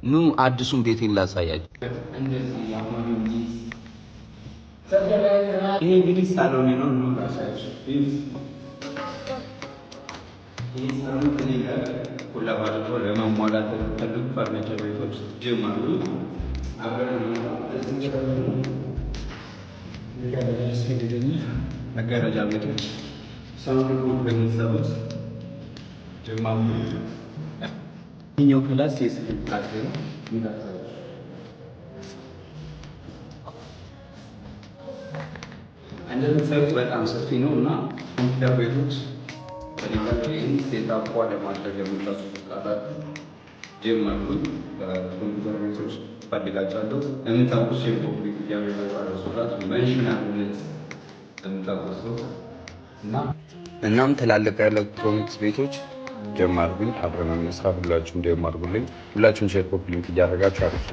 ኑ አዲሱን ቤቴን ላሳያችሁ። ይሄ እንግዲህ ሳሎኔ ነው። ኑ ላሳያችሁ። ይህ ሳሎን ከኔ ጋር collab አድርጎ ለማሟላት የሚፈልጉ ፈርኒቸር ቤቶች ጀመሩ። መጋረጃ ቤቶች sound በሚሰሩት ጀማሙ። ይህኛው class የስልክ class ነው። እንደምታዩት በጣም ሰፊ ነው እና ኮምፒውተር ቤቶች ፈልጋችሁ ይህን setup ለማድረግ የምታስቡ ካላችሁ ጀመርኩኝ። ኮምፒውተር ቤቶች ፈልጋችኋለሁ። ለምታውቁት share copy mention አድርጉለት ለምታውቁት ሰው እና እናም ትላልቅ ኤሌክትሮኒክስ ቤቶች ጀማርጉኝ፣ አብረን እንስራ። ሁላችሁም ጀማርጉልኝ። ሁላችሁም share copy link እያደረጋችሁ አሪፍ።